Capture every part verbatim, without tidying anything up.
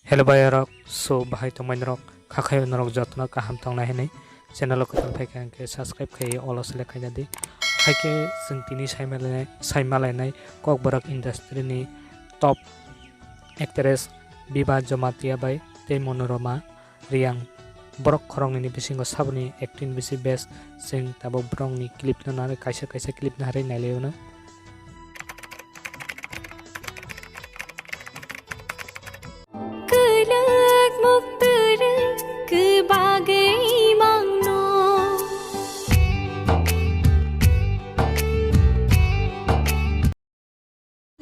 Hello bayarok, so bahai tongmai norok, kha khayo norok jotono kaham tongnai hinwi channel o kwtal phaikha hwnkhe subscribe khai olo select khaina di. Haikhe chwng tini saimalai-, saimalainai Kokborok industry ni top actress Biba Jamatia bai tei Monorama Reang. Borok khoroknwini bisingo saboni acting bisi best, chwng tabuk borokni clip no narwi kaisa kaisa clip no harwi nailaio no. Kwlwk muktwrwk kwbagwi mangno.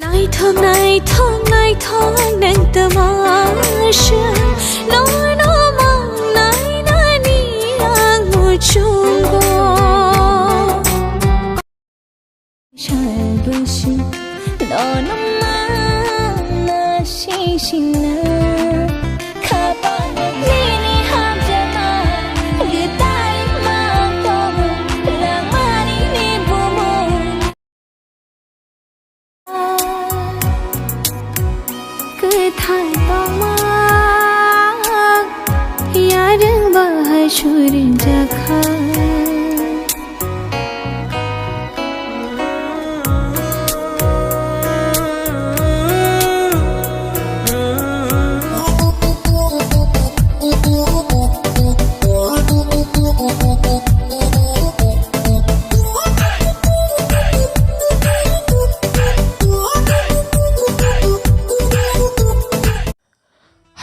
Naithok, naithok, naithok nwng twma se, nono mangnai nani ang muchungo. Salbwswk nono mangna sisina, khapang nini hamjakma, gwtai ma tongo langmani ni bumung. Kwthai tongma yarwng bahai surinjakha.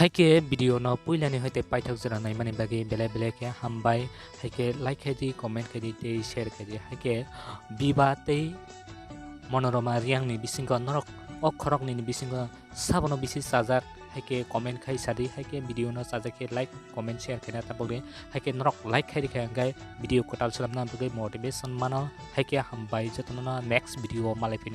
Haikhe video no puilani hoite paithak jora naimani bagwi belai belai khe hambai, haikhe like khai di, comment khai di tei share khai di. Haikhe Biba tei Monorama Reang ni bisingo norok o khoroknwi ni bisingo sabono bisi chajak, haikhe comment khai sadi, haikhe video no chajak khe like, comment, share khaina tabuk di, haikhe norok like khai rikha hwnkhe video kwtal swnamna bagwi motivation mano, haikhe hambai jotono no next video o malai phinai.